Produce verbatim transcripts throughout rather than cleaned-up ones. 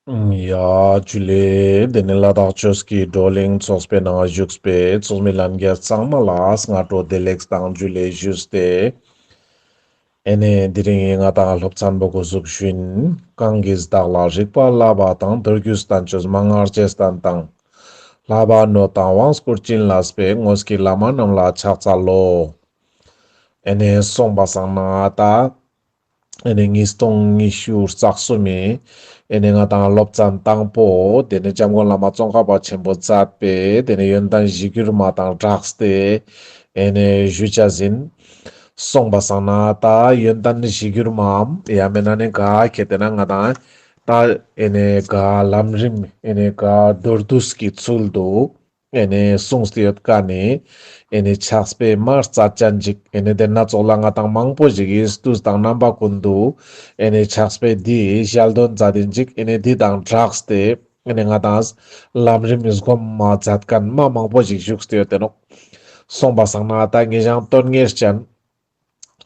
ཡ་ཇུ་ལེ། དེ་ནས་ལ་དྭགས་ཆོས་ཀྱི་བགྲོ་གླེང་ཚོགས་པའི་ནང་བཞུགས་པའི་ཚོགས་མི་ལྷན་རྒྱས་ཚང་མ་ལ་སྔ་དྲོ་བདེ་ལེགས་དང་ཇུ་ལེ་ཞུས་ཏེ། ཨེ་ནས་དེ་རིང་ང་དང་སློབ་ཚན་པོ་འགོ་བཙུགས་ཤིན། གང་གིས་བདག་ལ་རིག་པ་བསླབ་པ་དང་། མདོ་རྒྱུད་བསྟན་བཅོས་མན་ངག་ཆེས་བསྟན་དང་། བསླབ་པ་ནོད་དང་དབང་བསྐུར་བྱིན་བརླབས་པའི། དངོས་ཀྱི་བླ་མ་རྣམས་ལ་ཕྱག་འཚལ་ལོ། ཨེ་ནས་སོང་པ་སང་ན་ད་ཨེ་ནས་ཉིས་སྟོང་ཉི་ཤུ་རྩ་གསུམ་མི་ཨེ་ནས་ང་དང་སློབ་ཚན་དང་པོ་དེ་ནས་འཇམ་མགོན་བླ་མ་ཙོང་ཁ་པ་ཆེན་པོ་མཛད་པའི་དེ་ནས་ཡོན་ཏན་གཞིར་གྱུར་མ་དང་སྦྲགས་ཏེ་ཨེ་ནས་ཞུ་ཆ་ཟིན། སོང་པ་སང་ན་ད་ཡོན་ཏན་གཞིར་གྱུར་མའམ་ཡང་མེད་ན་ནི་ག་ཁེ་ཏེ་ན་ང་དང་ད་ཨེ་ནས་ག་ལམ་རིམ་ཨེ་ནས་ག་མདོར་བསྡུས་ཀྱི་ཚུལ་དུ་ཨེ་ནས་གསུངས་ཏེ་ཡོད་ཀ་ནི་ཨེ་ནས་ཕྱག་དཔེ་མ་རྩ་ཅན་ཅིག་ཨེ་ནས་དེ་ན་ཙོགས་ལ་ང་དང་མང་པོ་ཞིག་གིས་དུས་དང་རྣམ་པ་ཀུན་ཏུ་ཨེ་ནས་ཕྱག་དཔེ་འདི་ཞལ་འདོན་མཛད་དེ་ཅིག་ཨེ་ནས་འདི་དང་སྦྲགས་ཏེ་ཨེ་ནས་ང་དང་ལམ་རིམ་སྒོམ་མ་མཛད་མཁན་མ་མང་པོ་ཞིག་བཞུགས་ཏེ་ཡོད་དེ་ནོག། སོང་པ་སང་ན་ད་ངེས་ཀྱང་དོན་གཉེར་ཅན་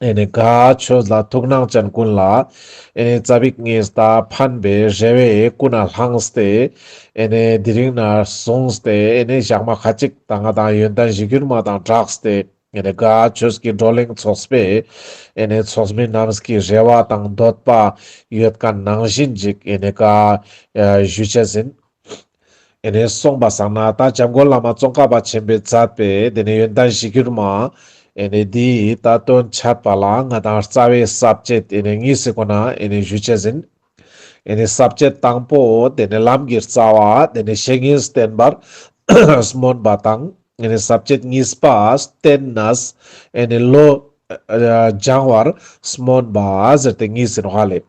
ཨེ་ནས་ག་ཆོས་ལ་ཐུགས་སྣང་ཅན་ཀུན་ལ་ཨེ་ནས་ཙ་པིག་ངེས་ད་ཕན་པའི་རེ་བའི་ཀུན་ནས་བསླངས་ཏེ་ཨེ་ནས་དེ་རིང་ན་བཟུང་སྟེ་ཨེ་ནས་ཞག་མ་ཁ་ཅིག་ད་ང་དང་ཡོན་ཏན་གཞིར་གྱུར་མ་དང་སྦྲགས་ཏེ་ཨེ་ནས་ག་ཆོས་ཀྱི་བགྲོ་གླེང་ཚོགས་པའི་ཨེ་ནས་ཚོགས་མི་རྣམས་ཀྱི་རེ་བ་དང་འདོད་པ་ཡོད་མཁན་ནང་བཞིན་ཅིག་ཨེ་ནས་ག་ཞུ་ཆ་ཟིན། ཨེ་ནས་སོང་པ་སང་ན་ད་འཇམ་མགོན་བླ་མ་ཙོང་ཁ་པ་ཆེན་པོས་མཛད་པའི་དེ་ནས་ཡོན་ཏན་གཞིར་གྱུར་མ་ཨེ་ནས་འདི་ད་དོན་ཆད་པ་ལ་ང་དང་རྩ་བའི་ས་བཅད་ཨེ་ནས་གཉིས་སི་སྒོ་ནས་ཨེ་ནས་ཞུ་ཆ་ཟིན། ཨེ་ནས་ས་བཅད་དང་པོ་དེ་ནས་ལམ་གྱི་རྩ་བ་དེ་ནས་བཤེས་གཉེན་བསྟེན་པར་སྨོན་པ་དང་། ཨེ་ནས་ས་བཅད་གཉིས་པ་བསྟེན་ནས་ཨེ་ནས་བློ་སྦྱང་བར་སྨོན་པ་ཟེར་ཏེ་གཉིས་ཟེར་ནོག་ཧ་ལེ།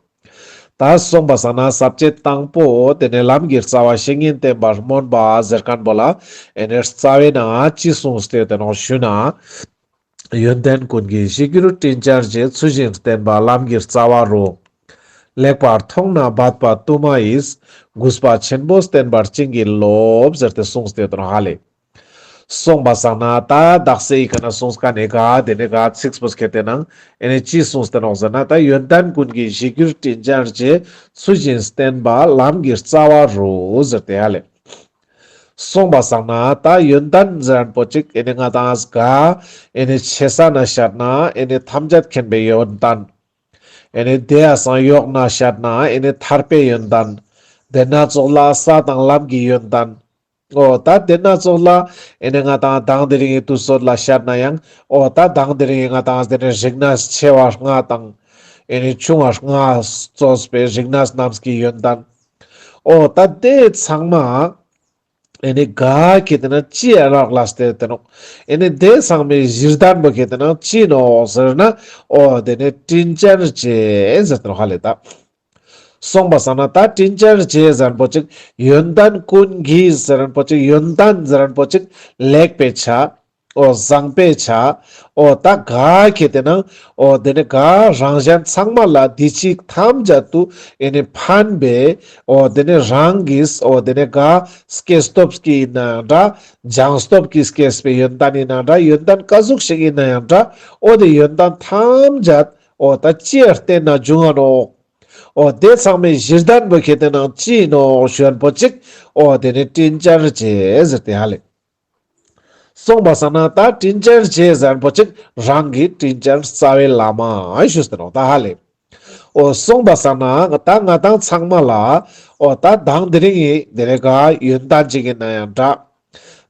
ད་སོང་པ་སང་ན་ས་བཅད་དང་པོ་དེ་ནས་ལམ་གྱི་རྩ་བ་བཤེས་གཉེན་བསྟེན་པར་སྨོན་པ་ཟེར་མཁན་པོ་ལ་ཨེ་ནས་རྩ་བའི་ནང་ཅི་གསུངས་ཏེ་ཡོད་དེ་ནོག་ཞུ་ན། ཡོན་ཏན་ཀུན་གྱི་གཞིར་གྱུར་དྲིན་ཅན་རྗེ། ཚུལ་བཞིན་བསྟེན་པ་ལམ་གྱི་རྩ་བ་རུ། ལེགས་པར་མཐོང་ནས་འབད་པ་དུ་མ་ཡིས། གུས་པ་ཆེན་པོས་བསྟེན་པར་བྱིན་གྱིས་རློབས། ཟེར་ཏེ་གསུངས་ཏེ་ཡོད་དེ་ནོག་ཧ་ལེ། སོང་པ་སང་ན་ད་དག་ས་ཡི་ཀ་ན་གསུངས་ཀ་ནས་ག་དེ་ནས་ག་ཚིགས་པོ་ཁེ་ཏེ་ནང་ཨེ་ནས་ཅི་གསུངས་ཏེ་ནོག་ཟེར་ན། ད་ཡོན་ཏན་ཀུན་གྱི་གཞིར་གྱུར་དྲིན་ཅན་རྗེ། ཚུལ་བཞིན་བསྟེན་པ་ལམ་གྱི་རྩ་བ་རུ་ཟེར་ཏེ་ཧ་ལེ། སོང་པ་སང་ན་ད་ཡོན་ཏན་ཟེར་མཁན་པོ་ཅིག་ཨེ་ནས་ང་དང་ག་ཨེ་ནས་ཆེ་ས་ན་བཤད་ན་ཨེ་ནས་ཐམས་ཅད་མཁྱེན་པའི་ཡོན་ཏན། ཨེ་ནས་དེ་ཡང་སང་ཡོག་ན་བཤད་ན་ཨེ་ནས་ཐར་པའི་ཡོན་ཏན། དེ་ན་ཙོགས་ལ་ས་དང་ལམ་གྱི་ཡོན་ཏན། འོ་ད་དེ་ན་ཙོགས་ལ་ཨེ་ནས་ང་དང་དང་དེ་རིང་གི་དུས་ཚོད་ལ་བཤད་ན་ཡང་འོ་ད་དང་དེ་རིང་གི་ང་དང་དེ་ནས་རིག་གནས་ཆེ་བ་ལྔ་དང་ཨེ་ནས་ཆུང་བ་ལྔ་གཙོས་པའི་རིག་གནས་རྣམས་ཀྱི་ཡོན་ཏན། འོ་ད་དེ་ཚང་མ་ཨེ་ནས་ག་ཁེ་ཏེ་ན་ཅི་ཨ་རག་ལས་ཏེ་ཡོད་དེ་ནོག། ཨེ་ནས་དེ་ཚང་མའི་གཞི་རྟེན་པོ་ཁེ་ཏེ་ན་ཅི་ནོག་ཟེར་ན། འོ་དེ་ནས་དྲིན་ཅན་རྗེ་ཟེར་ཏེ་ནོག་ཧ་ལེ་ད། སོང་པ་སང་ན་ད་དྲིན་ཅན་རྗེ་ཟེར་མཁན་པོ་ཅིག་ཡོན་ཏན་ཀུན་གྱི་ཟེར་མཁན་པོ་ཅིག་ཡོན་ཏན་ཟེར་མཁན་པོ་ཅིག་ལེགས་པའི་ཆ། འོ་བཟང་པོའི་ཆ། འོ་ད་ག་ཁེ་ཏེ་ན་འོ་དེ་ནས་ག་རང་གཞན་ཚང་མ་ལ་འདི་ཅིག་ཐམས་ཅད་དུ་ཨེ་ནས་ཕན་པའི་འོ་དེ་ནས་རང་གིས་འོ་དེ་ནས་ག་སྐྱེས་སྟོབས་ཀྱི་ཡིན་ན་ཡང་འདྲ། སྦྱངས་སྟོབས་ཀྱིས་སྐྱེས་པའི་ཡོན་ཏན་ཡིན་ན་འདྲ། ཡོན་ཏན་ག་ཟུག་ཞིག་ཡིན་ན་ཡང་འདྲ། འོ་དེ་ཡོན་ཏན་ཐམས་ཅད་འོ་ད་ཅི་ཡར་བརྟེན་ན་འབྱུང་ང་ནོག། འོ་དེ་ཚང་མའི་གཞི་རྟེན་པོ་ཁེ་ཏེ་ན་ཅི་ཡིན་ནོག་ཞུ་མཁན་པོ་ཅིག། འོ་དེ་ནས་དྲིན་ཅན་རྗེ་ཟེར་ཏེ་ཧ་ལེ། སོང་པ་སང་ན་ད་དྲིན་ཅན་རྗེ་ཟེར་མཁན་པོ་ཅིག་རང་གི་དྲིན་ཅན་རྩ་བའི་བླ་མ་ཞུས་ཏེ་ནོག་ད་ཧ་ལེ། འོ་སོང་པ་སང་ན་ད་ང་དང་ཚང་མ་ལ་འོ་ད་དང་དེ་རིང་གི་དེ་ནས་ག་ཡོན་ཏན་ཅིག་ཡིན་ན་ཡང་འདྲ།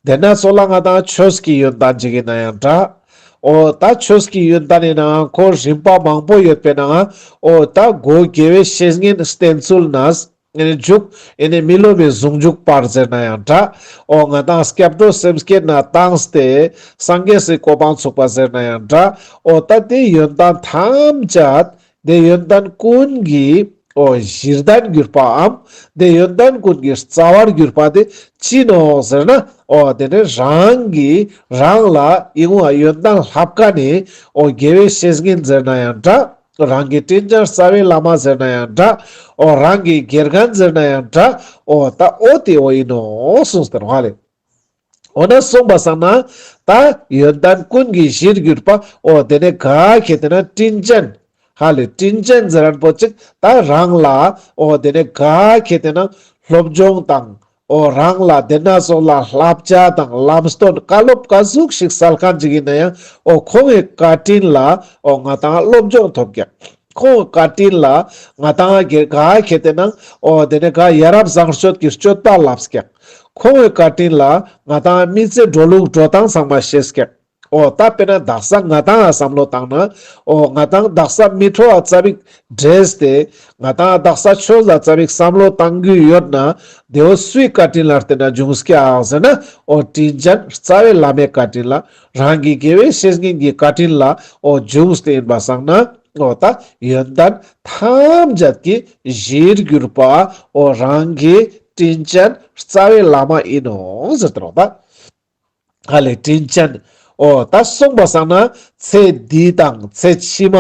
དེ་ན་ཙོགས་ལ་ང་དང་ཆོས་ཀྱི་ཡོན་ཏན་ཅིག་ཡིན་ན་ཡང་འདྲ། འོ་ད་ཆོས་ཀྱི་ཡོན་ཏན་ཡིན་ནའང་ཁོ་རིམ་པ་མང་པོ་ཡོད་པའི་ནང་འོ་ད་སྒོ་དགེ་བའི་བཤེས་གཉེན་བསྟེན་ཚུལ་ནས་ཨེ་ནས་མཇུག་ཨེ་ནས་མི་སློབ་པའི་ཟུང་འཇུག་བར་ཟེར་ན་ཡང་འདྲ། འོ་ང་དང་སྐྱབས་འགྲོ་སེམས་བསྐྱེད་ནས་བཏང་སྟེ་སངས་རྒྱས་སི་གོ་འཕང་ཚུགས་པ་ཟེར་ན་ཡང་འདྲ། འོ་ད་དེ་ཡོན་ཏན་ཐམས་ཅད་དེ་ཡོན་ཏན་ཀུན་གྱི་འོ་གཞི་རྟེན་གྱུར་པའམ། དེ་ཡོན་ཏན་ཀུན་གྱི་རྩ་བར་གྱུར་པ་དེ་ཅི་ནོག་ཟེར་ན། འོ་དེ་ནི་རང་གི་རང་ལ་ཡིན་ན་ཡོན་ཏན་ལྷབ་ཀ་ནི་འོ་དགེ་བའི་བཤེས་གཉེན་ཟེར་ན་ཡང་འདྲ། རང་གི་དྲིན་ཅན་རྩ་བའི་བླ་མ་ཟེར་ན་ཡང་འདྲ། འོ་རང་གི་དགེ་རྒན་ཟེར་ན་ཡང་འདྲ། འོ་ད་འོ་དེ་འོ་ཡིན་ནོག་གསུངས་ཏེ་ནོག་ཧ་ལེ། འོ་ན་སོང་པ་སང་ན་ད་ཡོན་ཏན་ཀུན་གྱི་གཞིར་གྱུར་པ་འོ་དེ་ནས་ག་ཁེ་ཏེ་ན་དྲིན་ཅན། ཧ་ལེ་དྲིན་ཅན་ཟེར་མཁན་པོ་ཅིག་ད་རང་ལ་འོ་དེ་ནས་ག་ཁེ་ཏེ་ན་སློབ་སྦྱོང་དང་འོ་རང་ལ་དེ་ན་སོགས་ལ་བསླབ་བྱ་དང་ལམ་སྟོན་བཀའ་སློབ་ག་ཟུག་ཞིག་སལ་མཁན་ཅིག་ཡིན་ན་ཡང་འོ་ཁོང་གི་བཀའ་དྲིན་ལ་འོ་ང་ཏང་སློབ་སྦྱོང་ཐོབ་ཀྱག། ཁོང་གི་བཀའ་དྲིན་ལ་ང་ཏང་གི་ག་ཁེ་ཏེ་ན་འོ་དེ་ནས་ག་ཡ་རབས་བཟང་སྤྱོད་ཀྱི་སྤྱོད་པ་ལབས་ཀྱག། ཁོང་གི་བཀའ་དྲིན་ལ་ང་ཏང་མི་ཚེ་འགྲོ་ལུགས་འགྲོ་སྟངས་ཚང་མ་ཤེས་ཀྱག། འོ་ད་དཔེར་ན་དག་ས་ང་ཏང་ང་བསམ་བློ་བཏང་ན། འོ་ང་ཏང་དག་ས་མི་ཁྲོ་བ་ཙ་པིག་འདྲེས་ཏེ་ང་ཏང་ང་དག་ས་ཆོས་ལ་ཙ་པིག་བསམ་བློ་བཏང་རྒྱུ་ཡོད་ན་དེ་བོ་སུའི་བཀའ་དྲིན་ལ་བརྟེན་ན་འབྱུང་སྐྱག་ཟེར་ན། འོ་དྲིན་ཅན་རྩ་བའི་བླ་མའི་བཀའ་དྲིན་ལ་རང་གི་དགེ་བའི་བཤེས་གཉེན་གྱི་བཀའ་དྲིན་ལ་འོ་འབྱུང་སྟེ་ཡིན་པ་སང་ན། འོ་ད་ཡོན་ཏན་ཐམས་ཅད་ཀྱི་གཞིར་གྱུར་པ་འོ་རང་གི་དྲིན་ཅན་རྩ་བའི་བླ་མ་ཡིན་ནོག་ཟེར་ཏེ་ནོག་ད། ཧ་ལེ་དྲིན་ཅན། འོ་ད་སོང་པ་སང་ན་ཚེ་འདི་དང་ཚེ་ཕྱི་མ་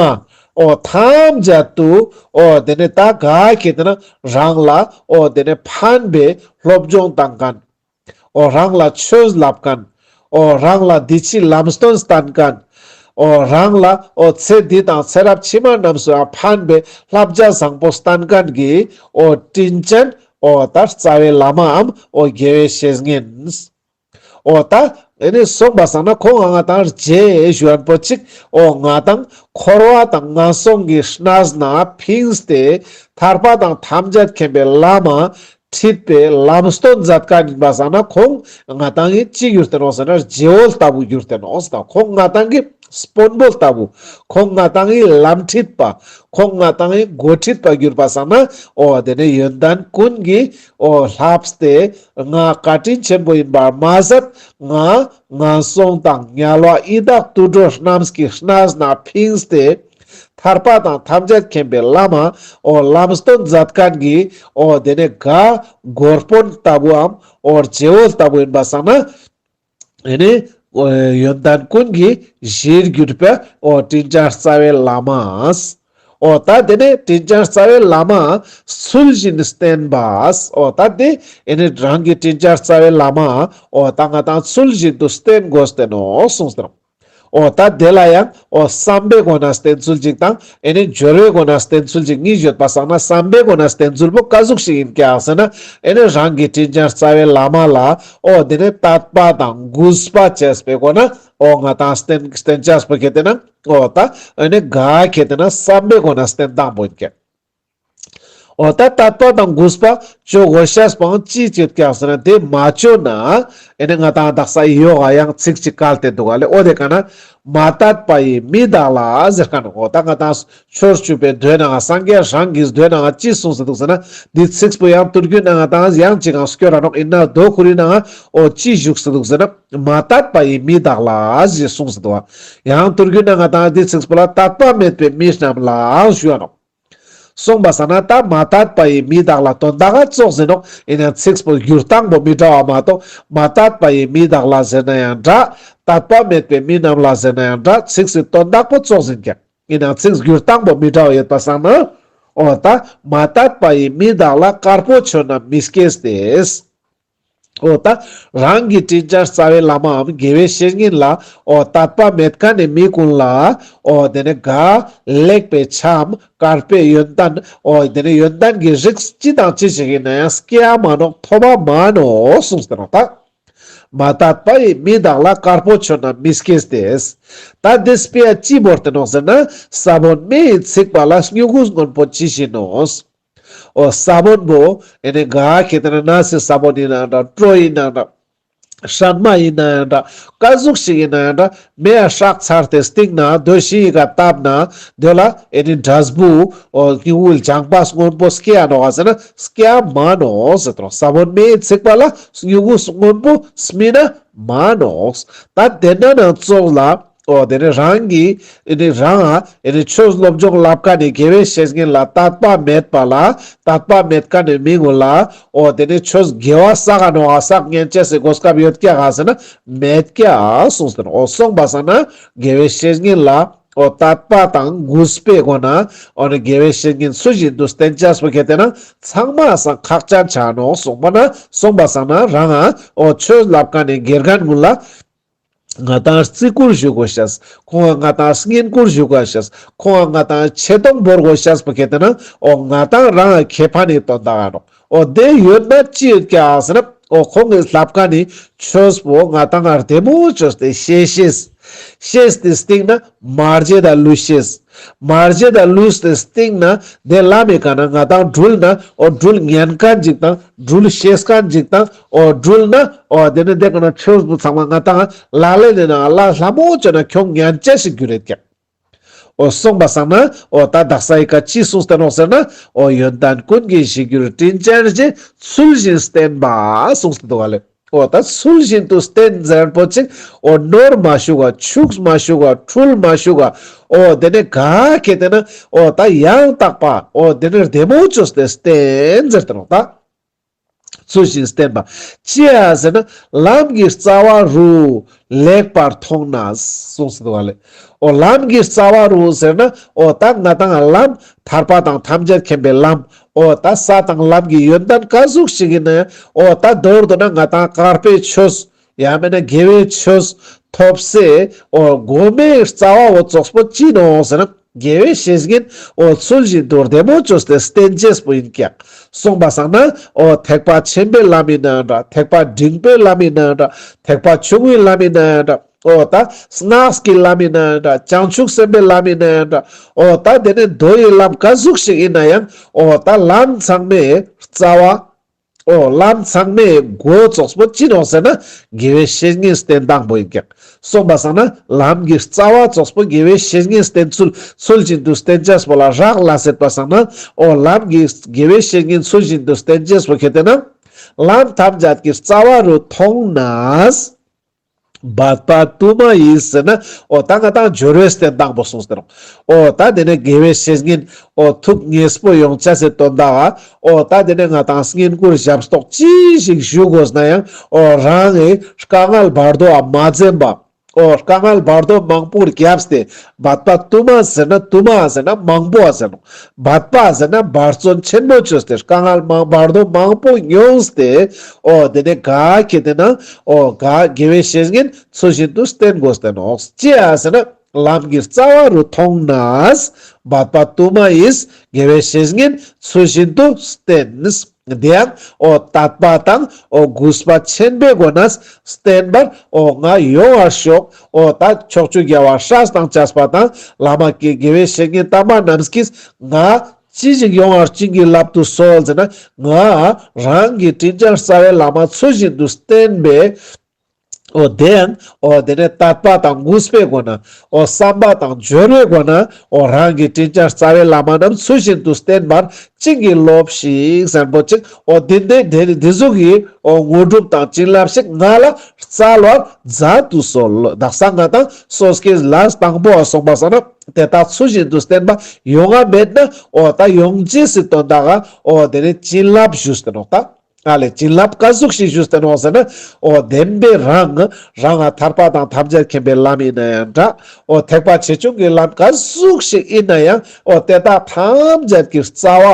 འོ་ཐམས་ཅད་དུ་འོ་དེ་ནས་ད་ག་ཁེ་ཏེ་ན་རང་ལ་འོ་དེ་ནས་ཕན་པའི་སློབ་སྦྱོང་བཏང་མཁན། འོ་རང་ལ་ཆོས་བསླབ་མཁན། འོ་རང་ལ་འདི་ཕྱི་ལམ་སྟོན་བསྟན་མཁན། འོ་རང་ལ་འོ་ཚེ་འདི་དང་ཚེ་རབས་ཕྱི་མ་རྣམས་སུ་ཡང་ཕན་པའི་བསླབ་བྱ་བཟང་པོ་བསྟན་མཁན་གྱི་འོ་དྲིན་ཅན་འོ་ད་རྩ་བའི་བླ་མའམ་འོ་དགེ་བའི་བཤེས་གཉེན། འོ་ད་ཨེ་ནི་སོང་པ་སང་ན་ཁོང་ང་ང་ཏང་རྗེས་ཞུ་མཁན་པོ་ཅིག་འོ་ང་ཏང་འཁོར་བ་དང་ངན་སོང་གི་གནས་ནས་ཕིངས་ཏེ་ཐར་པ་དང་ཐམས་ཅད་མཁྱེན་པའི་ལམ་ཁྲིད་པའི་ལམ་སྟོན་མཛད་མཁན་ཡིན་པ་སང་ན་ཁོང་ང་ཏང་ངི་ཅི་གྱུར་ཏེ་ནོག་ཟེར་ན་རྗེ་བོ་ལྟ་བུ་གྱུར་ཏེ་ནོག་ཟེར། ཁོང་ང་ཏང་གི་དཔོན་པོ་ལྟ་བུ། ཁོང་ང་ཏང་ངི་ལམ་ཁྲིད་པ། ཁོང་ང་ཏང་ངི་འགོ་ཁྲིད་པ་གྱུར་པ་སང་ན། འོ་དེ་ནས་ཡོན་ཏན་ཀུན་གྱིས་འོ་བསླབས་ཏེ་ང་བཀའ་དྲིན་ཆེན་པོ་ཡིན་པར་མ་ཟད། ང་ངན་སོང་དང་དམྱལ་བ་ཡི་དྭགས་དུད་འགྲོ་རྣམས་ཀྱི་གནས་ནས་ཕིངས་ཏེ། ཐར་པ་དང་ཐམས་ཅད་མཁྱེན་པའི་ལམ། འོ་ལམ་སྟོན་མཛད་མཁན་གྱི་འོ་དེ་ནས་ག་གོ་དཔོན་ལྟ་བུའམ་འོ་རྗེ་བོ་ལྟ་བུ་ཡིན་པ་སང་ན། ཨེ་ནི་འོ་ཡོན་ཏན་ཀུན་གྱི་གཞིར་གྱུར་པའི་འོ་དྲིན་ཅན་རྩ་བའི་བླ་མ། འོ་ད་དེ་ནས་དྲིན་ཅན་རྩ་བའི་བླ་མ་ཚུལ་བཞིན་བསྟེན་པ། འོ་ད་དེ་ཨེ་ནི་རང་གི་དྲིན་ཅན་རྩ་བའི་བླ་མ་འོ་ད་ང་ཏང་ཚུལ་བཞིན་དུ་བསྟེན་དགོས་ཏེ་ནོག་གསུངས་ཏེ་ནོག། འོ་ད་དེ་ལ་ཡང་འོ་བསམ་པའི་སྒོ་ནས་བསྟེན་ཚུལ་ཅིག་དང་ཨེ་ནི་སྦྱོར་བའི་སྒོ་ནས་བསྟེན་ཚུལ་ཅིག་གཉིས་ཡོད་པ་སང་ན། བསམ་པའི་སྒོ་ནས་བསྟེན་ཚུལ་པོ་ག་ཟུག་ཞིག་ཡིན་ཀྱག་ཟེར་ན། ཨེ་ནི་རང་གི་དྲིན་ཅན་རྩ་བའི་བླ་མ་ལ་འོ་དེ་ནས་དད་པ་དང་གུས་པ་བྱས་པའི་སྒོ་ནས་འོ་ང་ཏང་བསྟེན་བསྟེན་ཅེས་པོ་ཁེ་ཏེ་ན། འོ་ད་ཨེ་ནི་ག་ཁེ་ཏེ་ན་བསམ་པའི་སྒོ་ནས་བསྟེན་སྟངས་པོ་ཡིན་ཀྱག། འོ་ད་དད་པ་དང་གུས་པ་ཅོ་དགོས་ཤེས་པོའང་ཅི་ཡོད་ཀྱག་ཟེར་ན། དེ་མ་ཅོས་ན་ཨེ་ནི་ང་ཏང་དག་ས་ཡོག་ག་ཡང་ཚིག་ཅིག་བཀལ་ཏེ་འདུག་ག་ལེ། འོ་དེ་ག་ན་མ་དད་པ་ཡི་མི་དག་ལ་ཟེར་མཁན། འོ་ད་ང་ཏང་ཆོས་ཞུ་བའི་མདོའི་ནང་ང་སངས་རྒྱས་རང་གི་མདོའི་ནང་ང་ཅི་གསུངས་ཏེ་འདུག་ཟེར་ན། འདི་ཚིག་པོ་ཡང་དུས་རྒྱུན་ནང་ང་ཏང་ཡང་ཅིག་གང་སྐྱོར་ར་ནོག། ཡིན་ན་མདོ་ཁོ་རའི་ནང་ང་འོ་ཅི་བཞུགས་ཏེ་འདུག་ཟེར་ན། མ་དད་པ་ཡི་མི་དག་ལ་ཞེས་གསུངས་ཏེ་འདུག། ཡང་དུས་རྒྱུན་ནང་ང་ཏང་འདི་ཚིག་པོ་ལ་དད་པ་མེད་པའི་མི་རྣམས་ལ་ཞུ་བ་ནོག། སོང་པ་སང་ན་ད་མ་དད་པ་ཡི་མི་དག་ལ་དོན་དག་ག་ཙོགས་ཡིན་ནོག། ཡིན་ན་ཚིག་པོ་བསྒྱུར་སྟངས་པོ་མི་འདྲ་བ་མ་གཏོགས། མ་དད་པ་ཡི་མི་དག་ལ་ཟེར་ན་ཡང་འདྲ། དད་པ་མེད་པའི་མི་རྣམས་ལ་ཟེར་ན་ཡང་འདྲ། ཚིག་སི་དོན་དག་པོ་ཙོགས་ཡིན་ཀྱག། ཡིན་ན་ཚིག་བསྒྱུར་སྟངས་པོ་མི་འདྲ་བ་ཡོད་པ་སང་ན། འོ་ད་མ་དད་པ་ཡི་མི་དག་ལ་དཀར་པོ་མཆོད་རྣམས་མི་སྐྱེ་སྟེ། འོ་ད་རང་གི་དྲིན་ཅན་རྩ་བའི་བླ་མའམ་དགེ་བའི་བཤེས་གཉེན་ལ་འོ་དད་པ་མེད་མཁན་ནི་མི་ཀུན་ལ་འོ་དེ་ནས་ག་ལེགས་པའི་ཆའམ་དཀར་པོའི་ཡོན་ཏན། འོ་དེ་ནས་ཡོན་ཏན་གྱི་རིགས་ཅི་དང་ཅི་ཞིག་ཡིན་ན་ཡང་སྐྱེ་ཡ་མ་ནོག། ཐོབ་པ་མ་ནོག་གསུངས་ཏེ་ནོག་ད། མ་དད་པ་ཡི་མི་དག་ལ་དཀར་པོ་མཆོད་རྣམས་མི་སྐྱེ་སྟེ། ད་དེ་དཔེ་ཡ་ཅི་བོར་ཏེ་ནོག་ཟེར་ན། ས་བོན་མེ་ཡིས་ཚིག་པ་ལ་སྨྱུ་གུ་སྔོན་པོ་ཇི་བཞིན་ནོ། འོ་ས་བོན་པོ་ཨེ་ནི་ག་ཁེ་ཏེ་ན་ནས་སི་ས་བོན་ཡིན་ན་འདྲ། གྲོ་ཡིན་ན་འདྲ། སྲན་མ་ཡིན་ན་ཡང་འདྲ། ག་ཟུག་ཞིག་ཡིན་ན་ཡང་འདྲ། མེ་ཡ་སྲེག་ཚར་ཏེ་སྟིང་ནེ་དོ་ཞིང་ངི་ཀ་བཏབ་ན་དོ་ལ་ཨེ་ནི་འབྲས་བུ་འོ་སྨྱུ་གུ་ལྗང་པ་སྔོན་པོ་སྐྱེ་ཡ་ནོག་ག་ཟེར་ན་སྐྱེ་ཡ་མ་ནོག་ཟེར་ཏེ་ནོག། ས་བོན་མེ་ཡིས་ཚིག་པ་ལ་སྨྱུ་གུ་སྔོན་པོ་སྨིན་ན་མ་ནོག། ད་དེ་ན་ནང་ཙོགས་ལ་འོ་དེ་ནི་རང་གི་ཨེ་ནི་རང་ཨེ་ནི་ཆོས་སློབ་སྦྱོང་ལབ་མཁན་ནི་དགེ་བའི་བཤེས་གཉེན་ལ་དད་པ་མེད་པ་ལ་དད་པ་མེད་མཁན་ནི་མི་ངོ་ལ་འོ་དེ་ནི་ཆོས་དགེ་བ་བསགས་ནོག་ག་བསགས་ཉན་ཅེས་སི་གོ་སྐབས་ཡོད་ཀྱག་ག་ཟེར་ན་མེད་ཀྱག་གསུངས་ཏེ་ནོག། འོ་སོང་པ་སང་ན་དགེ་བའི་བཤེས་གཉེན་ལ་འོ་དད་པ་དང་གུས་པའི་སྒོ་ནས་འོ་ནི་དགེ་བའི་བཤེས་གཉེན་ཚུལ་བཞིན་དུ་བསྟེན་ཅེས་པོ་ཁེ་ཏེ་ན་ཚང་མ་སང་ཁག་ཅན་ཆ་ནོག་གསུངས་པ་ན། སོང་པ་སང་ན་རང་ང་འོ་ཆོས་ལབ་མཁན་ནི་དགེ་རྒན་ངོ་ལ་ ང་ཏང་བརྩི་བཀུར་ཞུ་དགོས་ཤེས། ཁོང་ང་ང་ཏང་བསྙེན་བཀུར་ཞུ་དགོས་ཤེས། ཁོང་ང་ང་ཏང་ཆེ་མཐོང་བོར་དགོས་ཤེས་པོ་ཁེ་ཏེ་ན་འོ་ང་ཏང་རང་ཁེ་ཕན་ནི་དོན་དག་ཨིན་ནོག། འོ་དེ་ཡོད་ན་ཅི་ཡོད་ཀྱག་ཟེར་ན་འོ་ཁོང་གི་ལབ་ཁན་ནི་ཆོས་པོ་ང་ཏང་ང་བདེ་མོ་ཅོས་ཏེ་ཤེས་ཤེས། ཤེས་ཏེ་སྟིང་ན་མ་བརྗེད་ད་ལུས་ཤེས། མ་བརྗེད་ད་ལུས་ཏེ་སྟིང་ན་དེ་ལམ་མི་ཀ་ན་ང་ཏང་འགྲུལ་ན་འོ་འགྲུལ་ཉན་ཁན་ཅིག་དང་འགྲུལ་ཤེས་ཁན་ཅིག་དང་འོ་འགྲུལ་ན་འོ་དེ་ནི་དེ་ཀ་ན་ཆོས་པོ་ཚང་མ་ང་ཏང་ལག་ལེན་ནི་ནང་ལ་ལྷ་མོ་ཅོ་ན་ཁྱོང་ཉན་ཅེས་ཤིག་གྱུར་རེད་ཀྱག། འོ་སོང་པ་སང་ན་འོ་ད་དག་ས་ཡི་ཀ་ཅི་གསུངས་ཏེ་ནོག་ཟེར་ན་འོ་ཡོན་ཏན་ཀུན་གྱི་གཞིར་གྱུར་དྲིན་ཅན་རྗེ། ཚུལ་བཞིན་བསྟེན་པ་གསུངས་ཏེ་འདུག་ག་ལེ། འོ་ད་ཚུལ་བཞིན་དུ་བསྟེན་ཟེར་པོ་ཅིག་འོ་ནོར་མ་ཞུགས་པ་ཆུགས་མ་ཞུགས་པ་འཁྲུལ་མ་ཞུགས་པ་འོ་དེ་ནི་ག་ཁེ་ཏེ་ན་འོ་ད་ཡང་དག་པ་འོ་དེ་ནི་བདེ་མོ་ཅོས་ཏེ་བསྟེན་ཟེར་ཏེ་ནོག་ད། ཚུལ་བཞིན་བསྟེན་པ། ཅི་ཡ་ཟེར་ན་ལམ་གྱི་རྩ་བ་རུ་ལེགས་པར་མཐོང་ནས་གསུངས་ཏེ་འདུག་ག་ལེ། འོ་ལམ་གྱི་རྩ་བ་རུ་ཟེར་ན་འོ་ད་ང་ཏང་ལམ་ཐར་པ་དང་ཐམས་ཅད་མཁྱེན་པའི་ལམ། འོ་ད་ས་དང་ལམ་གྱི་ཡོན་ཏན་ཀ་ཟུག་ཞིག་ཨིན་ན་ཡང་འོ་ད་མདོར་བསྡུ་ན་ང་ཏང་དཀར་པོའི་ཆོས་ཡང་མེད་ན་དགེ་བའི་ཆོས་ཐོབ་སའི་འོ་གོ་མའི་རྩ་བ་འོ་ཙོགས་པོ་ཅི་ནོག་ཟེར་ན་དགེ་བའི་བཤེས་གཉེན་འོ་ཚུལ་བཞིན་དུ་བདེ་མོ་ཅོས་ཏེ་བསྟེན་ཅེས་པོ་ཨིན་ཀྱག། སོང་པ་སང་ན་འོ་ཐེག་པ་ཆེན་པོའི་ལམ་ཨིན་ན་འདྲ། ཐེག་པ་འབྲིང་པོའི་ལམ་ཨིན་ན་འདྲ། ཐེག་པ་ཆུང་ངུའི་ལམ་ཨིན་ན་འདྲ། འོ་ད་སྔགས་ཀྱི་ལམ་ཨིན་ན་འདྲ། བྱང་ཆུབ་སེམས་དཔའི་ལམ་ཨིན་ན་འདྲ། འོ་ད་དེ་ནི་མདོ་ཡི་ལམ་ཀ་ཟུག་ཞིག་ཨིན་ན་ཡང་འོ་ད་ལམ་ཚང་མའི་རྩ་བ། འོ་ལམ་ཚང་མའི་འགོ་ཙོགས་པོ་ཅི་ནོག་ཟེར་ན་དགེ་བའི་བཤེས་གཉེན་བསྟེན་སྟངས་པོ་ཨིན་ཀྱག། སོང་པ་སང་ན་ལམ་གྱི་རྩ་བ་ཙོགས་པོ་དགེ་བའི་བཤེས་གཉེན་བསྟེན་ཚུལ། ཚུལ་བཞིན་དུ་བསྟེན་ཅེས་པོ་ལ་རག་ལས་པ་སང་ན་འོ་ལམ་གྱི་དགེ་བའི་བཤེས་གཉེན་ཚུལ་བཞིན་དུ་བསྟེན་ཅེས་པོ་ཁེ་ཏེ་ན་ལམ་ཐམས་ཅད་ཀྱི་རྩ་བ་རུ་མཐོང་ནས། འབད་པ་དུ་མ་ཡིས་ཟེར་ན་འོ་ད་ང་ཏང་སྦྱོར་བའི་བསྟེན་སྟངས་པོ་གསུངས་ཏེ་ནོག། འོ་ད་དེ་ནི་དགེ་བའི་བཤེས་གཉེན་འོ་ཐུགས་མཉེས་པོ་ཡོང་ཅེས་སི་དོན་དག་ག་འོ་ད་དེ་ནི་ང་ཏང་བསྙེན་བཀུར་ཞབས་ཏོག་ཅི་ཞིག་ཞུ་དགོས་ན་ཡང་འོ་རང་གི་དཀའ་ངལ་བར་དོ་བ་མ་འཛེམ་པ། འོ་དཀའ་ངལ་བར་དོ་མང་པོ་རྒྱབ་སྟེ་འབད་པ་དུ་མ་ཟེར་ན་དུ་མ་ཟེར་ན་མང་པོ་ཟེར་ནོག། འབད་པ་ཟེར་ན་འབད་བརྩོན་ཆེན་མོ་ཅོས་ཏེ་དཀའ་ངལ་མང་བར་དོ་མང་པོ་མྱོང་སྟེ་འོ་དེ་ནི་ག་ཁེ་ཏེ་ན་འོ་ག་དགེ་བའི་བཤེས་གཉེན་ཚུལ་བཞིན་དུ་བསྟེན་དགོས་ཏེ་ནོག། ཅི་ཡ་ཟེར་ན་ལམ་གྱི་རྩ་བ་རུ་མཐོང་ནས་འབད་པ་དུ་མ་ཡིས་དགེ་བའི་བཤེས་གཉེན་ཚུལ་བཞིན་དུ་བསྟེན། དེ་ཡང་འོ་དད་པ་དང་འོ་གུས་པ་ཆེན་པོའི་སྒོ་ནས་བསྟེན་པར་འོ་ང་ཡོང་བར་ཤོག། འོ་ད་ཕྱོགས་བཅུའི་རྒྱལ་བ་སྲས་དང་བཅས་པ་དང་བླ་མ་དགེ་བའི་བཤེས་གཉེན་དམ་པ་རྣམས་ཀྱིས་ང་ཅི་ཞིག་ཡོང་བར་བྱིན་གྱིས་བརླབ་ཏུ་གསོལ་ཟེར་ན་ང་རང་གི་དྲིན་ཅན་རྩ་བའི་བླ་མ་ཚུལ་བཞིན་དུ་བསྟེན་པའི་འོ་དེ་ཡང་འོ་དེ་ནི་དད་པ་དང་གུས་པའི་སྒོ་ནས་འོ་བསམ་པ་དང་སྦྱོར་བའི་སྒོ་ནས་འོ་རང་གི་དྲིན་ཅན་རྩ་བའི་བླ་མ་རྣམས་ཚུལ་བཞིན་དུ་བསྟེན་པར་བྱིན་གྱིས་རློབས་ཤིག་ཟེར་པོ་ཅིག། འོ་དེ་འདྲའི་དེ་ནི་དེ་ཟུག་གི་འོ་དངོས་གྲུབ་དང་བྱིན་རླབས་ཤིག་ང་ལ་སྩལ་བར་མཛད་དུ་གསོལ། དག་ས་ང་ཏང་སོ་སྐྱེ་ལ་དང་པོ་སོང་པ་སང་ན་དེ་དག་ཚུལ་བཞིན་དུ་བསྟེན་པ་ཡོང་ང་མེད་ན་འོ་ད་ཡོང་ཅེས་སི་དོན་དག་ག་འོ་དེ་ནི་བྱིན་རླབས་ཞུས་ཏེ་ནོག་ད། ཨ་ལེ་བྱིན་རླབས་ཀ་ཟུག་ཞིག་ཞུས་ཏེ་ནོག་ཟེར་ན། འོ་བདེན་པའི་རང་རང་ང་ཐར་པ་དང་ཐམས་ཅད་མཁྱེན་པའི་ལམ་ཡིན་ན་ཡང་འདྲ། འོ་ཐེག་པ་ཆེ་ཆུང་གི་ལམ་ཀ་ཟུག་ཞིག་ཡིན་ན་ཡང་འོ་དེ་དག་ཐམས་ཅད་ཀྱི་རྩ་བ་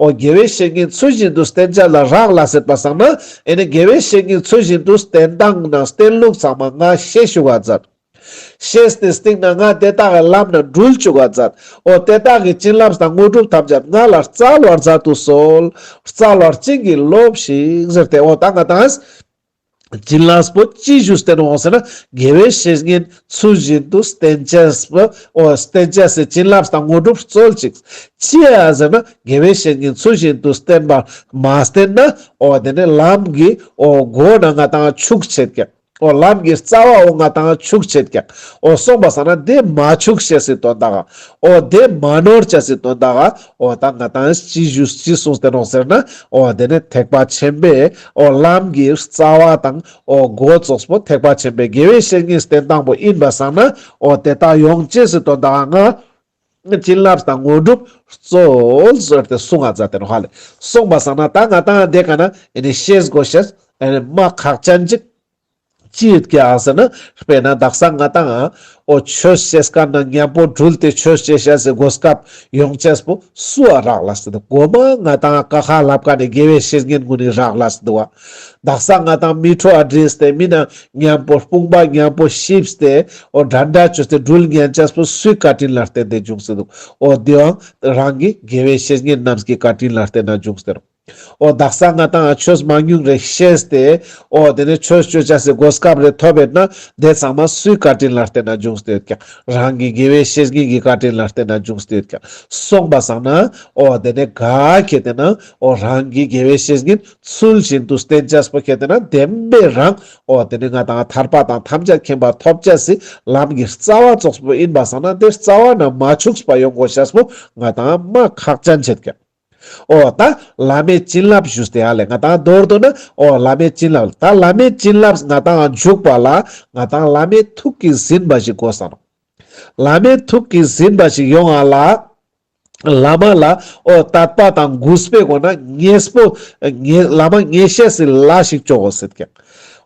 འོ་དགེ་བའི་བཤེས་གཉེན་ཚུལ་བཞིན་དུ་བསྟེན་ཅེས་ལ་རག་ལས་པ་སང་ན། ཨེ་ནི་དགེ་བའི་བཤེས་གཉེན་ཚུལ་བཞིན་དུ་བསྟེན་སྟངས་ན་བསྟེན་ལུགས་ཚང་མ་ང་ཤེས་ཅུག་ག་མཛད། ཤེས་ཏེ་སྟིང་ན་ང་དེ་དག་གི་ལམ་ན་འགྲུལ་ཅུག་ག་མཛད། འོ་དེ་དག་གི་བྱིན་རླབས་དང་དངོས་གྲུབ་ཐམས་ཅད་ང་ལ་སྩལ་བར་མཛད་དུ་གསོལ། སྩལ་བར་བྱིན་གྱིས་རློབས་ཤིག་ཟེར་ཏེ། འོ་ད་ང་ཏང་བྱིན་རླབས་པོ་ཅི་ཞུས་ཏེ་ནོག་ཟེར་ན། དགེ་བའི་བཤེས་གཉེན་ཚུལ་བཞིན་དུ་བསྟེན་ཅེས་པོ། འོ་བསྟེན་ཅེས་སི་བྱིན་རླབས་དང་དངོས་གྲུབ་སྩོལ་ཅིག། ཅི་ཡ་ཟེར་ན་དགེ་བའི་བཤེས་གཉེན་ཚུལ་བཞིན་དུ་བསྟེན་པར་མ་བསྟེན་ན། འོ་དེ་ནི་ལམ་གྱི་འོ་སྒོ་ན་ང་ཏང་ཆུག་ཆེད་ཀྱག། འོ་ལམ་གྱི་རྩ་བ་འོ་ང་ཏང་ཆུག་ཆེད་ཀྱག། འོ་སོང་པ་སང་ན་དེ་མ་ཆུག་ཤེས་སི་དོན་དག་ག། འོ་དེ་མ་ནོར་ཅེས་སི་དོན་དག་ག། འོ་ད་ང་ཏང་ཅི་ཞུ་ཅི་གསུངས་ཏེ་ནོག་ཟེར་ན། འོ་དེ་ནི་ཐེག་པ་ཆེན་པོའི་འོ་ལམ་གྱི་རྩ་བ་དང་འོ་སྒོ་ཙོགས་པོ་ཐེག་པ་ཆེན་པོའི་དགེ་བའི་བཤེས་གཉེན་བསྟེན་སྟངས་པོ་ཡིན་པ་སང་ན། འོ་དེ་དག་ཡོང་ཅེས་སི་དོན་དག་ག་ང་བྱིན་རླབས་དང་དངོས་གྲུབ་སྩོལ་ཟེར་ཏེ་གསུང་ང་མཛད་དེ་ནོག་ཧ་ལེ། སོང་པ་སང་ན་ད་ང་ཏང་དེ་ཀ་ན་ཨེ་ནི་ཤེས་དགོས་ཤེས་ཨེ་ནི་མ་ཁག་ཅན་ཅིག། ཅི་ཡོད་ཀྱག་ཟེར་ན། དཔེར་ན་དག་ས་ང་ཏང་འོ་ཆོས་ཤེས་མཁན་ན་མཉམ་པོ་དྲུལ་ཏེ་ཆོས་ཤེས་ཤེས་སི་གོ་སྐབས་ཡོང་ཅེས་པོ་སུ་བ་རག་ལས་ཏེ་འདུག། གོ་མ་ང་ཏང་ཀ་ཁ་ལབ་མཁན་ནི་དགེ་བའི་བཤེས་གཉེན་ཀུན་ནི་རག་ལས་ཏེ་འདུག་བ། དག་ས་ང་ཏང་མི་ཁྲོ་བ་བྲིས་ཏེ་མི་ན་མཉམ་པོ་དཔུང་པ་མཉམ་པོ་གཤིབས་ཏེ་འོ་འདྲ་འདྲ་བཅོས་ཏེ་དྲུལ་ཉན་ཅེས་པོ་སུའི་བཀའ་དྲིན་ལ་བརྟེན་ཏེ་བྱུང་སྟེ་འདུག། འོ་དེའང་རང་གི་དགེ་བའི་བཤེས་གཉེན་རྣམས་ཀྱི་བཀའ་དྲིན་ལ་བརྟེན་ན་བྱུང་སྟེ་རུང་། འོ་དག་ས་ང་ཏང་ཆོས་མང་ཉུང་རེ་ཤེས་ཏེ་འོ་དེ་ནས་ཆོས་ཅོ་ཅེས་སི་གོ་སྐབས་རེ་ཐོབ་ཡོད་ན་དེ་ཚང་མ་སུའི་བཀའ་དྲིན་ལ་བརྟེན་ན་བྱུང་སྟེ་ཡོད་ཀྱག། རང་གི་དགེ་བའི་བཤེས་གཉེན་གྱི་བཀའ་དྲིན་ལ་བརྟེན་ན་བྱུང་སྟེ་ཡོད་ཀྱག། སོང་པ་སང་ན་འོ་དེ་ནས་ག་ཁེ་ཏེ་ན་འོ་རང་གི་དགེ་བའི་བཤེས་གཉེན་ཚུལ་བཞིན་དུ་བསྟེན་ཅེས་པོ་ཁེ་ཏེ་ན་བདེན་པའི་རང་འོ་དེ་ནས་ང་ཏང་ཐར་པ་དང་ཐམས་ཅད་མཁྱེན་པ་ཐོབ་ཅེས་སི་ལམ་གྱི་རྩ་བ་ཙོགས་པོ་ཡིན་པ་སང་ན་དེ་རྩ་བ་ན་མ་འཆུགས་པ་ཡོང་དགོས་ཤེས་པོ་ང་ཏང་མ་ཁག་ཅན་ཆེད་ཀྱག། འོ་ད་བླ་མའི་བྱིན་རླབས་ཞུས་ཏེ་ཧ་ལེ་ང་ཏང་མདོར་བསྡུ་ན་འོ་བླ་མའི་བྱིན་རླབས། ད་བླ་མའི་བྱིན་རླབས་ང་ཏང་འཇུག་པ་ལ་ང་ཏང་བླ་མའི་ཐུགས་ཀྱིས་ཟིན་པ་ཞིག་དགོས་ས་ནོག། བླ་མའི་ཐུགས་ཀྱིས་ཟིན་པ་ཞིག་ཡོང་ང་ལ་བླ་མ་ལ་འོ་དད་པ་དང་གུས་པའི་སྒོ་ན་ངེས་པོ་ངེ་བླ་མ་ངེས་ཤེས་སི་ལས་ཤིག་ཅོ་དགོས་ཟེར་ཀྱག།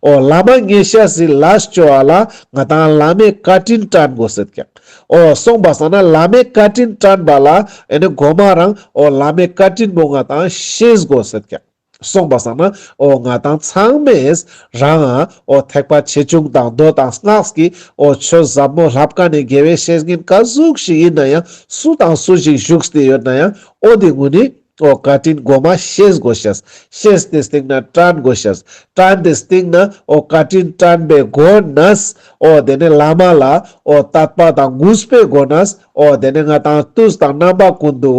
འོ་བླ་མ་ངེས་ཤེས་སི་ལས་ཅོ་བ་ལ་ང་ཏང་བླ་མའི་བཀའ་དྲིན་དྲན་དགོས་ཟེར་ཀྱག། འོ་སོང་པ་སང་ན་བླ་མའི་བཀའ་དྲིན་དྲན་པ་ལ་ཨེ་ནི་གོ་མ་རང་འོ་བླ་མའི་བཀའ་དྲིན་པོ་ང་ཏང་ཤེས་དགོས་ཟེར་ཀྱག། སོང་པ་སང་ན་འོ་ང་ཏང་ཚང་མས་རང་ང་འོ་ཐེག་པ་ཆེ་ཆུང་དང་མདོ་དང་སྔགས་ཀྱི་འོ་ཆོས་ཟབ་མོ་ལབ་མཁན་ནི་དགེ་བའི་བཤེས་གཉེན་ག་ཟུག་ཞིག་ཡིན་ན་ཡང་སུ་དང་སུ་ཞིག་བཞུགས་ཏེ་ཡོད་ན་ཡང་འོ་དེ་ཀུན་ནི་འོ་བཀའ་དྲིན་གོ་མ་ཤེས་དགོས་ཤེས། ཤེས་ཏེ་སྟིང་ན་དྲན་དགོས་ཤེས། དྲན་ཏེ་སྟིང་ན་འོ་བཀའ་དྲིན་དྲན་པའི་སྒོ་ནས་འོ་དེ་ནས་བླ་མ་ལ་འོ་དད་པ་དང་གུས་པའི་སྒོ་ནས་འོ་དེ་ནས་ང་ཏང་དུས་དང་རྣམ་པ་ཀུན་ཏུ་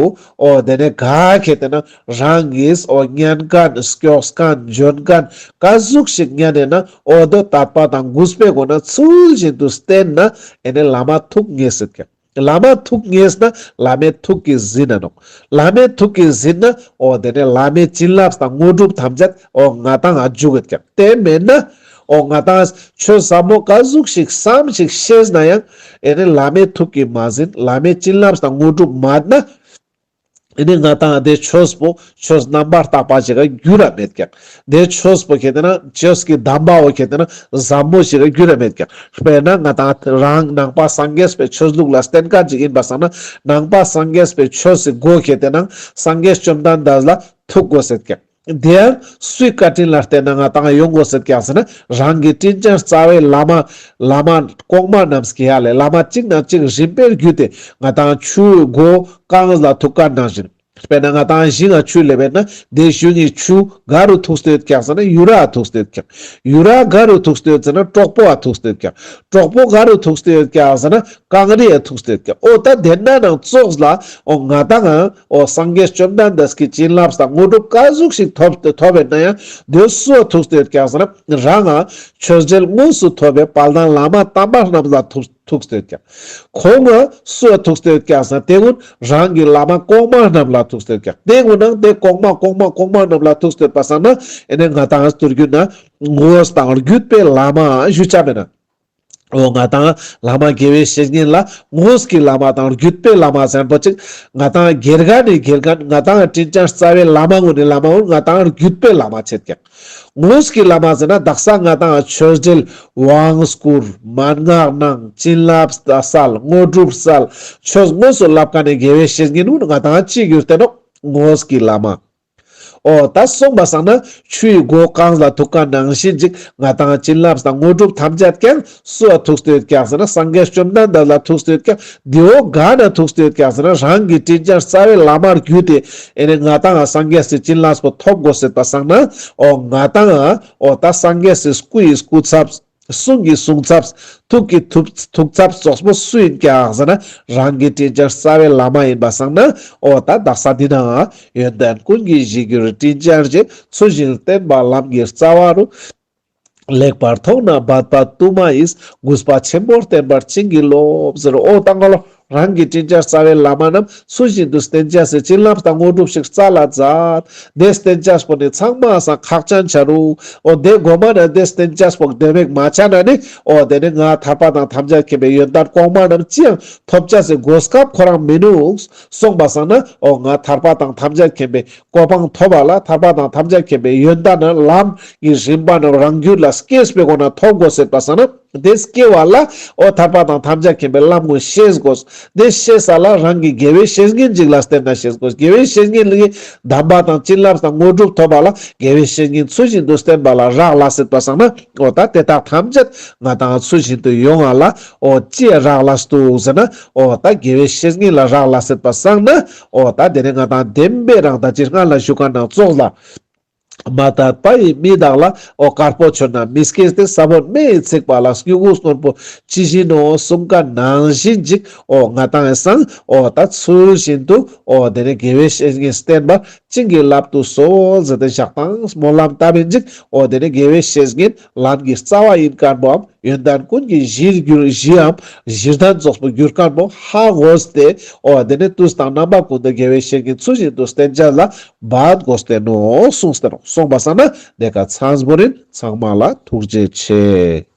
འོ་དེ་ནས་ག་ཁེ་ཏེ་ན་རང་གིས་འོ་ཉན་མཁན་སྐྱོགས་མཁན་འཇོན་མཁན་ག་ཟུག་ཞིག་ཉན་ཡོད་ན་འོ་དོ་དད་པ་དང་གུས་པའི་སྒོ་ནས་ཚུལ་བཞིན་དུ་བསྟེན་ན་ཨེ་ནི་བླ་མ་ཐུགས་ངེས་སེད་ཀྱག། བླ་མ་ཐུགས་ངེས་ན་བླ་མའི་ཐུགས་ཀྱིས་ཟིན་ན་ནོག། བླ་མའི་ཐུགས་ཀྱིས་ཟིན་ན་འོ་དེ་ནས་བླ་མའི་བྱིན་རླབས་དང་དངོས་གྲུབ་ཐམས་ཅད་འོ་ང་ཏང་ང་འཇུག་གེད་ཀྱག། དེ་མེད་ན་འོ་ང་ཏང་ཆོས་ཟབ་མོ་ག་ཟུག་ཞིག་བསམ་ཞིག་ཤེས་ན་ཡང་ཨེ་ནི་བླ་མའི་ཐུགས་ཀྱིས་མ་ཟིན། བླ་མའི་བྱིན་རླབས་དང་དངོས་གྲུབ་མ་ན་ཨེ་ནི་ང་ཏང་དེ་ཆོས་པོ་ཆོས་རྣམ་པར་དག་པ་ཞིག་ག་འགྱུར་ར་མེད་ཀྱག། དེ་ཆོས་པོ་ཁེ་ཏེ་ན་ཆོས་ཀྱི་གདམས་པ་བོ་ཁེ་ཏེ་ན་ཟབ་མོ་ཞིག་ག་འགྱུར་ར་མེད་ཀྱག། དཔེར་ན་ང་ཏང་རང་ནང་པ་སངས་རྒྱས་པའི་ཆོས་ལུགས་ལ་བརྟེན་མཁན་ཅིག་ཡིན་པ་སང་ན་ནང་པ་སངས་རྒྱས་པའི་ཆོས་སི་སྒོ་ཁེ་ཏེ་ན་སངས་རྒྱས་བཅོམ་ལྡན་འདས་ལ་ཐུག་དགོས་སེད་ཀྱག། དེ་ཡང་སུའི་བཀའ་དྲིན་ལ་བརྟེན་ན་ང་ཏང་ཡོང་དགོས་སེད་ཀྱག་ཟེར་ན་རང་གི་དྲིན་ཅན་རྩ་བའི་བླ་མ་བླ་མ་གོང་མ་རྣམས་ཀྱི་ཡ་ལས་བླ་མ་གཅིག་ནང་གཅིག་རིམ་པས་བརྒྱུད་དེ་ང་ཏང་ཆུའི་སྒོ་གངས་ལ་ཐུག་མཁན་ནང་བཞིན། དཔེར་ན་ང་ཏང་ཞིང་ང་ཆུ་ལེབ་ན་དེ་ཞིང་ངི་ཆུ་ག་རུ་ཐུག་སྟེ་ཡོད་ཀྱག་ཟེར་ན་ཡུ་ར་ཐུག་སྟེ་ཡོད་ཀྱག། ཡུ་ར་ག་རུ་ཐུག་སྟེ་ཡོད་ཟེར་ན་གྲོག་པོ་ཨ་ཐུག་སྟེ་ཡོད་ཀྱག། གྲོག་པོ་ག་རུ་ཐུག་སྟེ་ཡོད་ཀྱག་ཟེར་ན་གངས་རི་ཨ་ཐུག་སྟེ་ཡོད་ཀྱག། འོ་ད་དེ་ན་ནང་ཙོགས་ལ་འོ་ང་ཏང་ང་འོ་སངས་རྒྱས་བཅོམ་ལྡན་འདས་ཀྱི་བྱིན་རླབས་དང་དངོས་གྲུབ་ག་ཟུག་ཞིག་ཐོབ་ཐོབ་ཡོད་ན་ཡང་དེ་སུ་ཨ་ཐུག་སྟེ་ཡོད་ཀྱག་ཟེར་ན་རང་ང་ཆོས་འབྲེལ་དངོས་སུ་ཐོབ་པའི་དཔལ་ལྡན་བླ་མ་དམ་པ་རྣམས་ལ་ཐུག་ཐུག་སྟེ་ཡོད་ཀྱག། ཁོང་ང་སུ་ལ་ཐུག་སྟེ་ཡོད་ཀྱག་ཟེར་ན་དེ་ཀུན་རང་གི་བླ་མ་གོང་མ་རྣམས་ལ་ཐུག་སྟེ་ཡོད་ཀྱག། དེ་ཀུན་ནང་དེ་གོང་མ་གོང་མ་གོང་མ་རྣམས་ལ་ཐུག་སྟེ་ཡོད་པ་སང་ན་ཨེ་ནི་ང་ཏང་ང་ཚོ་རྒྱུད་ན་དངོས་དང་བརྒྱུད་པའི་བླ་མ་ཞུ་ཆ་མེད་ན། འོ་ང་ཏང་བླ་མ་དགེ་བའི་བཤེས་གཉེན་ལ་དངོས་ཀྱི་བླ་མ་དང་བརྒྱུད་པའི་བླ་མ་ཟེར་པོ་ཅིག་ང་ཏང་དགེ་རྒན་ནི་དགེ་རྒན་ང་ཏང་དྲིན་ཅན་རྩ་བའི་བླ་མ་ཀུན་ནི་བླ་མ་ཀུན་ང་ཏང་བརྒྱུད་པའི་བླ་མ་ཆེད་ཀྱག། དངོས་ཀྱི་བླ་མ་ཟེར་ན་དག་ས་ང་ཏང་ཆོས་འབྲེལ་དབང་བསྐུར་མན་ངག་གནང་བྱིན་རླབས་སལ་དངོས་གྲུབ་སལ་ཆོས་དངོས་སུ་བསླབ་མཁན་ནི་དགེ་བའི་བཤེས་གཉེན་ཀུན་ང་ཏང་ཅི་གྱུར་ཏེ་ནོག། དངོས་ཀྱི་བླ་མ། འོ་ད་སོང་པ་སང་ན་ཆུའི་སྒོ་གངས་ལ་ཐུག་མཁན་ནང་བཞིན་ཅིག་ང་ཏང་བྱིན་རླབས་དང་དངོས་གྲུབ་ཐམས་ཅད་ཀྱང་སུ་ལ་ཐུག་སྟེ་ཡོད་ཀྱག་ཟེར་ན་སངས་རྒྱས་བཅོམ་ལྡན་འདས་ལ་ཐུག་སྟེ་ཡོད་ཀྱག། དེ་བོ་ག་ན་ཐུག་སྟེ་ཡོད་ཀྱག་ཟེར་ན་རང་གི་དྲིན་ཅན་རྩ་བའི་བླ་མར་གྱུར་ཏེ་ཨེ་ནི་ང་ཏང་ང་སངས་རྒྱས་སི་བྱིན་རླབས་པོ་ཐོབ་དགོས་སེད་པ་སང་ན་འོ་ང་ཏང་ང་འོ་ད་སངས་རྒྱས་སི་སྐུ་ཡི་སྐུ་ཚབ། གསུང་གི་གསུང་ཚབ། ཐུགས་ཀྱི་ཐུགས་ཐུགས་ཚབ་ཙོགས་པོ་སུ་ཡིན་ཀྱག་ཟེར་ན་རང་གི་དྲིན་ཅན་རྩ་བའི་བླ་མ་ཡིན་པ་སང་ན་འོ་ད་དག་ས་འདི་ན་ཡོན་ཏན་ཀུན་གྱི་གཞིར་གྱུར་དྲིན་ཅན་རྗེ། ཚུལ་བཞིན་བསྟེན་པ་ལམ་གྱི་རྩ་བ་རུ། ལེགས་པར་མཐོང་ནས་འབད་པ་དུ་མ་ཡིས། གུས་པ་ཆེན་པོས་བསྟེན་པར་བྱིན་གྱིས་རློབས་ཟེར། འོ་ད་ང་ལོ་ རང་གི་དྲིན་ཅན་རྩ་བའི་བླ་མ་རྣམས་ཚུལ་བཞིན་དུ་བསྟེན་ཅེས་སི་བྱིན་རླབས་དང་དངོས་གྲུབ་ཞིག་སྩལ་ལ་མཛད། དེ་བསྟེན་ཅེས་པོ་ནི་ཚང་མའི་སང་ཁག་ཅན་ཆ་རུག། འོ་དེ་གོ་མ་ན་དེ་བསྟེན་ཅེས་པོ་དེ་མེད་མ་ཆ་ན་ནི། འོ་དེ་ནི་ང་ཐར་པ་དང་ཐམས་ཅད་མཁྱེན་པའི་ཡོན་ཏན་གོང་མ་རྣམས་ཅི་ཡང་ཐོབ་ཅེས་སི་གོ་སྐབས་ཁོ་རང་མི་ནུག། སོང་པ་སང་ན་འོ་ང་ཐར་པ་དང་ཐམས་ཅད་མཁྱེན་པའི་གོ་འཕང་ཐོབ་པ་ལ་ཐར་པ་དང་ཐམས་ཅད་མཁྱེན་པའི་ཡོན་ཏན་ནི་ལམ་གྱི་རིམ་པ་རྣམས་རང་རྒྱུད་ལ་སྐྱེས་པའི་སྒོ་ནས་ཐོབ་དགོས་ཟེར་པ་སང་ན། དེ་སྐྱེ་བ་ལ་འོ་ཐར་པ་དང་ཐམས་ཅད་མཁྱེན་པའི་ལམ་ངོ་ཤེས་དགོས། དེ་ཤེས་ས་ལ་རང་གི་དགེ་བའི་བཤེས་གཉེན་ཅིག་ལ་བསྟེན་ན་ཤེས་དགོས། དགེ་བའི་བཤེས་གཉེན་ལ་གདམས་པ་དང་བྱིན་རླབས་དང་དངོས་གྲུབ་ཐོབ་པ་ལ་དགེ་བའི་བཤེས་གཉེན་ཚུལ་བཞིན་དུ་བསྟེན་པ་ལ་རག་ལས་ཟེར་པ་སང་ན། འོ་ད་དེ་དག་ཐམས་ཅད་ང་དང་ཚུལ་བཞིན་དུ་ཡོང་བ་ལ་འོ་ཅི་རག་ལས་འདུག་ཟེར་ན། འོ་ད་དགེ་བའི་བཤེས་གཉེན་ལ་རག་ལས་ཟེར་པ་སང་ན། འོ་ད་དེ་ནི་ང་དང་བདེན་པའི་རང་ད་ཅི་སྔ་ལ་ཞུ་མཁན་ནང་ཙོགས་ལ། མ་དད་པ་ཡི་མི་དག་ལ། འོ་དཀར་པོ་མཆོད་ན་མི་སྐྱེ་སྟེ། ས་བོན་མེ་ཡིས་ཚིག་པ་ལ། སྨྱུ་གུ་སྔོན་པོ་ཇི་བཞིན་ནོ། གསུངས་མཁན་ནང་བཞིན་ཅིག། འོ་ང་དང་ངི་སང་འོ་ད་ཚུལ་བཞིན་དུ་འོ་དེ་ནི་དགེ་བའི་བཤེས་གཉེན་བསྟེན་པར་བྱིན་གྱིས་བརླབ་ཏུ་གསོལ་ཟེར་ཏེ་ཞག་དང་སྨོན་ལམ་བཏབ་ཡིན་ཅིག། འོ་དེ་ནི་དགེ་བའི་བཤེས་གཉེན་ལམ་གྱི་རྩ་བ་ཡིན་མཁན་པོའམ་ཡོན་ཏན་ཀུན་གྱི་གཞིར་གྱུར་གཞིའམ་གཞི་གདན་ཙོགས་པོ་གྱུར་མཁན་པོ་ཧ་གོ་སྟེ། འོ་དེ་ནི་དུས་དང་རྣམ་པ་ཀུན་ཏུ་དགེ་བའི་བཤེས་གཉེན་ཚུལ་བཞིན་དུ་བསྟེན་ཅེས་ལ་འབད་དགོས་ཏེ་ནོ་གསུངས་ཏེ་ནོ། སོང་པ་སང་ན་དེ་ཀ་ཚང་བོ་རིན་ཚང་མ་ལ་ཐུགས་རྗེ་ཆེ།